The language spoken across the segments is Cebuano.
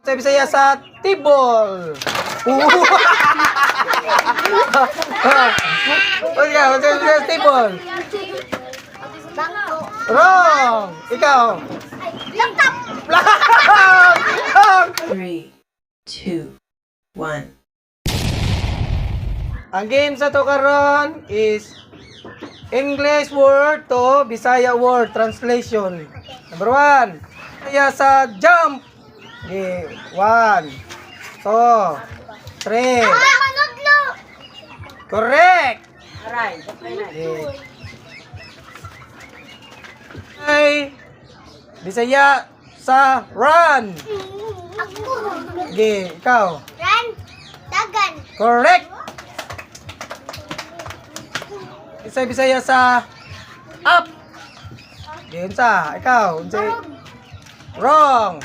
Sa Bisaya sa table. Ikaw, sa Bisaya sa table. Bangko. Wrong. Ikaw. Laptop. Wrong. Wrong. Three, two, one. Ang game sa to karon is English word to Bisaya word translation. Number 1. Kaya sa jump. Okay. 1, 2, 3. Ah, manudlo. Correct! Okay. Ay, Bisaya sa run. Ako. Okay, ikaw. Run. Dagan. Correct! Isa Bisaya sa up. Okay, unsa? Ikaw, unsa? Wrong.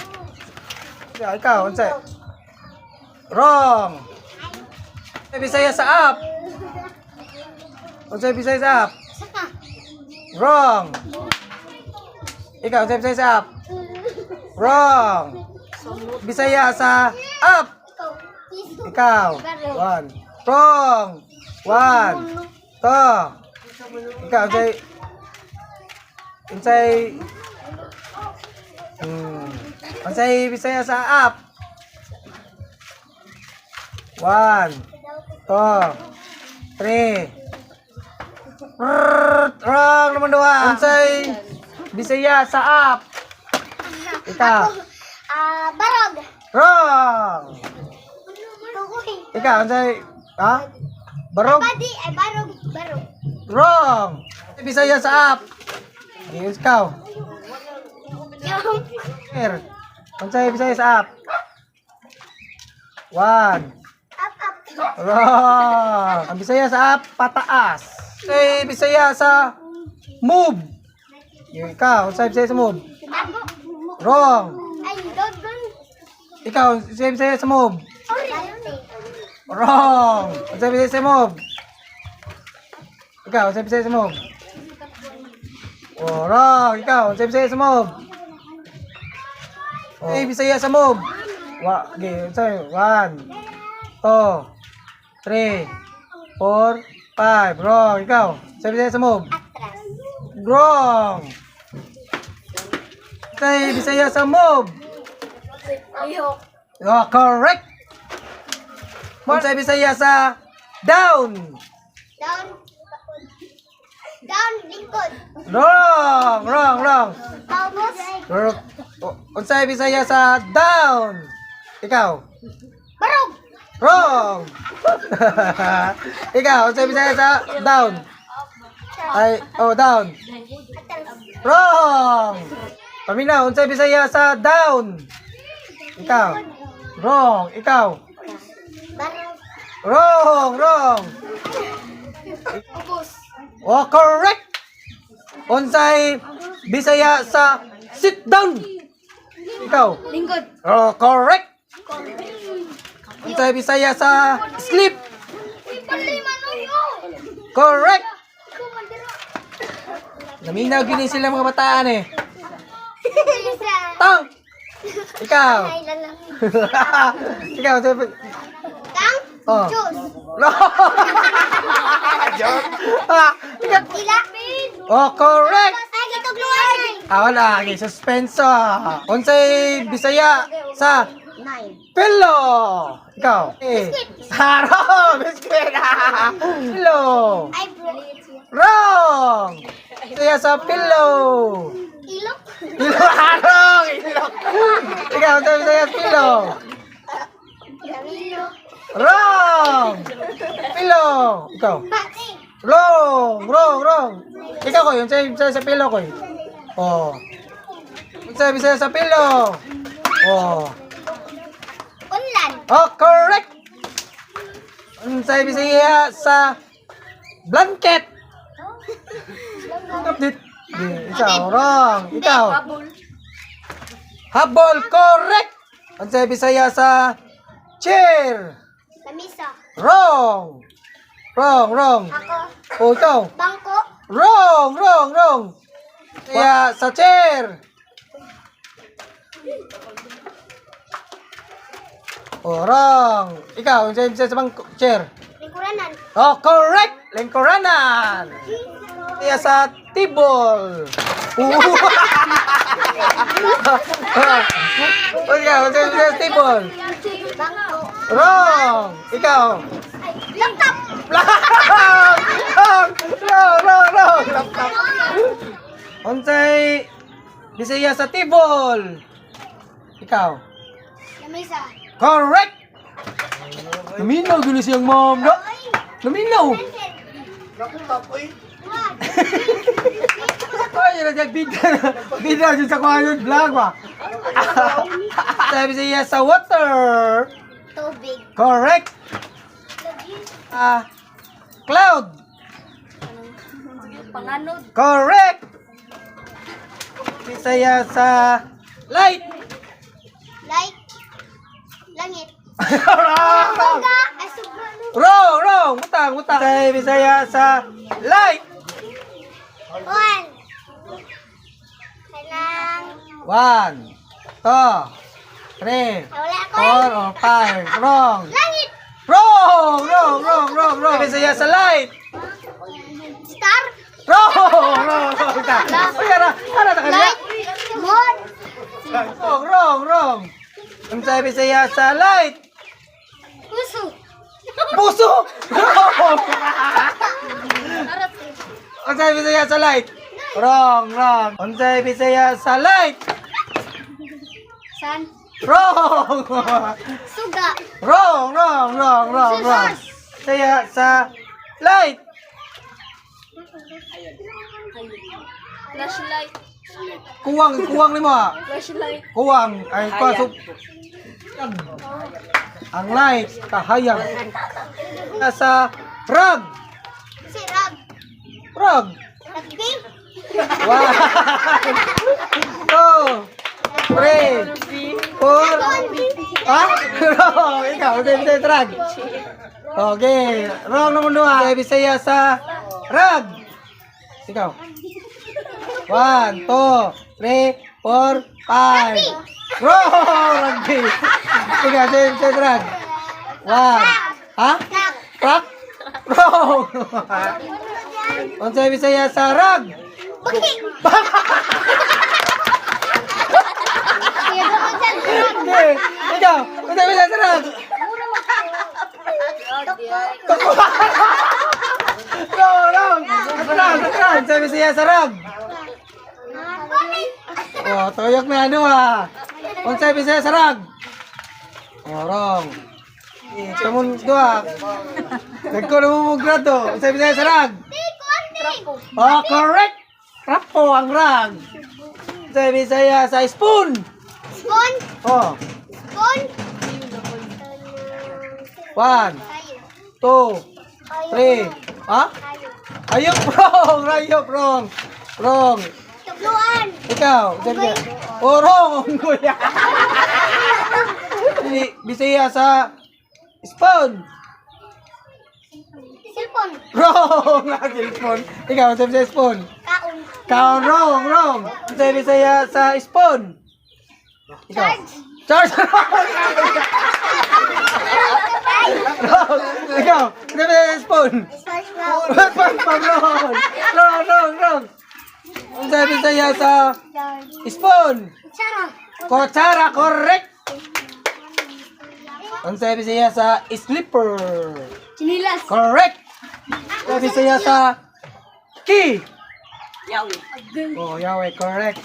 Yeah, ikaw, unsa? Wrong. Isa Bisaya sa up. Unsa Bisaya sa up? Saka. Wrong. Ikaw, unsa Bisaya sa up? Wrong. Bisaya sa up. Ikaw. Ikaw. 1. Wrong. 1, 2. Ikaw, unsay unsay unsay Bisaya sa up? 1, 2, 3. Wrong naman dua. Unsay Bisaya sa up? Ikaw. Ah, barog. Wrong. Tukoy. Ikaw, unsay, ha? Barog? Badi, ay barog, barog. Wrong. Bisaya sa up. Yes, ikaw. Yung Here. Unsay Bisaya sa up? 1. Up, up. Wrong. Ang Bisaya sa up, pataas. Unsay Bisaya sa move? Yung ikaw, unsay Bisaya sa move? Ako. Wrong. Ay, doon, doon. Ikaw, unsay Bisaya sa move? Sorry. Wrong. Unsay Bisaya sa move? Ikaw, unsay Bisaya sa move? Oh, wrong. Ikaw, unsay Bisaya sa move? Oh. Unsay Bisaya sa move? Wa, okay, unsay? 1, 2, 3, 4, 5. Wrong. Ikaw, unsay Bisaya sa move? Atras. Wrong. Unsay Bisaya sa move? Ayok. Oh, correct. Unsay Bisaya sa down? Down. Down, lingkod. Wrong, wrong, wrong. Paubos. Wrong. Unsay Bisaya sa down? Ikaw. Barog. Wrong. Ikaw, unsay Bisaya sa down? Ay, oh, down. Atras. Wrong. Paminaw, unsay Bisaya sa down? Ikaw. Wrong. Ikaw. Barog. Wrong, wrong. Ubos. Oh, correct. Unsay Bisaya sa sit down? Ikaw. Lingkod. Oh, correct. Unsay Bisaya sa sleep? Uy, pali manuyo. Correct. Ikaw mandira. Naminaw gini sila mga bataan eh. Isa. Tang! Ikaw. Ay, lalang. Ikaw. Tang. Oh. Diyos. No! Joke. Ah, ikaw. Dila. Oh, correct. Ay, gitugluan. Ah, wala. Okay, suspenso. Unsay Bisaya sa 9. pillow? Ikaw. Eh. Haro! Biscuit! Pillow. Ay, bro. Wrong! Bisaya sa pillow. Ilok. Ilok! Wrong! Ilok! Ikaw, unsay Bisaya sa pillow? Ilok. Wrong! Pillow! Ikaw. Pati. Wrong! Wrong! Wrong! Ikaw ko, yung sa pillow ko. Oh. Unsay Bisaya sa pillow? Oh. Unlan. Oh, correct! Unsay Bisaya sa blanket? Update. Di, ikaw, wrong. Ikaw. Habol, correct! Unsay Bisaya sa chair? Lamisa. Wrong! Wrong, wrong. Ako. Oh, ikaw. Bangko. Wrong, wrong, wrong. Kaya sa chair. Oh, wrong. Ikaw, unsay Bisaya sa bangko? Chair. Lingkuranan. Oh, correct! Lingkuranan. Bisaya sa table. Oh, ikaw, unsay Bisaya sa table? Bangko. Wrong! Ikaw. Ay, laptop. Wrong! Wrong! Wrong! Wrong! Wrong! Laptop. Unsay Bisaya sa table? Ikaw. Lamisa. Correct! Naminaw gyud ni siyang mom, no? Naminaw. One. Ay, yun na bida. Bida dyan sa kuha yung vlog ba? Sabi siya sa water. Tubig. Correct. Ah, cloud. Panganod. Correct. Bisaya sa light. Like. Langit. Wrong. Bangga. Ay, sobra. Wrong, wrong. Utang, utang. Bisaya, Bisaya sa light. One. Kanang. 1, 2, 3, Ay, wala ko. 4, or 5. Wrong. Langit. Wrong, wrong, wrong, wrong, wrong. Bisaya sa light. Star. Wrong, wrong, wrong. Uy, ara, ara ta kanya. Light. Moon. Wrong, wrong, wrong. Ang sabi Bisaya sa light. Puso. Puso. Wrong. Ang sabi Bisaya sa light. Wrong, wrong. Ang sabi Bisaya sa light. San. Wrong. Suga. Wrong, wrong, wrong, wrong, wrong. Bisaya sa light. Flashlight. Kuwang, kuwang nimo ah. Flashlight. Kuwang ay kwaso. Ang light, kahayag. Sa rug. Si Rag. Rug. Rugby. 1, 2, 3, 4. Ha? Wrong. Ikaw, okay, Bisaya sa rug. Okay. Wrong naman duha. Okay, Bisaya sa rug. Ikaw. 1, 2, 3, 4, 5. Wrong! Rugby. Ikaw, Bisaya sa rug. 1. Ha? Truck. Truck? Wrong! Unsay Bisaya sa rug? Baki. Okay. Ikaw, unsay Bisaya sa rug? Wrong, wrong. Atras, atras. Unsay Bisaya sa rug? Oh, tuyok na ano ah. Unsay Bisaya sa rug? Oh, wrong. Eh, kamon duha. Nagko na mo grado. Unsay Bisaya sa rug? Oh, correct. Rapo ang rug. Unsay Bisaya sa spoon? Spoon. Oh, Spoon. 1, 2, 3. Ha? Ayok, wrong. Ayok, wrong. Wrong. Tubluan. Ikaw, sabi ka. Oh, wrong. Kuya. Bisaya sa spoon. Cellphone. Wrong. Ah, cellphone. Ikaw, sabi sa spoon. Kaon. Ikaw, wrong, wrong. Sabi Bisaya sa spoon. Ikaw. Charge. Wrong. Ikaw, sabi sa spoon. SpongeBob. Wrong, wrong, wrong, wrong, wrong. Ang sabi sa'yo sa spoon. Chara. Kutsara, correct. Ang sabi sa'yo sa slipper. Chinilas. Correct. Sabi sa'yo sa key. Oh, Yahweh, correct.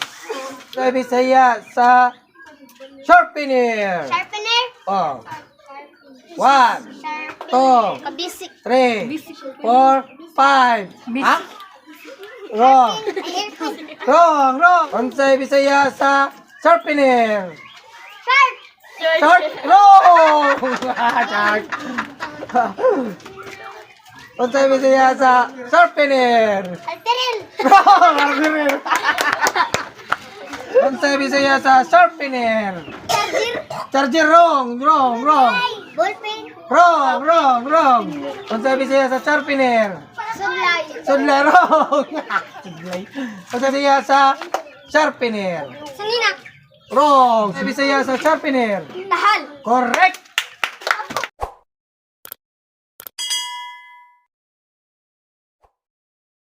Sabi sa'yo sa sharpener. Sharpener. Oh. 1, Sharpener. 2, Kabisik. 3, 4, 5. Ha? Wrong. Ay, Wrong, wrong. Unsay Bisaya sa sharpener. Sharp. Sharp. Wrong. Shark. Unsay Bisaya sa sharpener. Alteril. Wrong. Sharpener. Unsay Bisaya sa sharpener. Charger. Charger, wrong, wrong, wrong. Ballpen. Wrong, wrong, wrong. Unsay Bisaya sa sharpener. Sunlay. Sudlay, wrong. Sudlay. Unsay Bisaya sa sharpener. Sanina. Wrong. Unsay Bisaya sa sharpener. Tahal. Correct.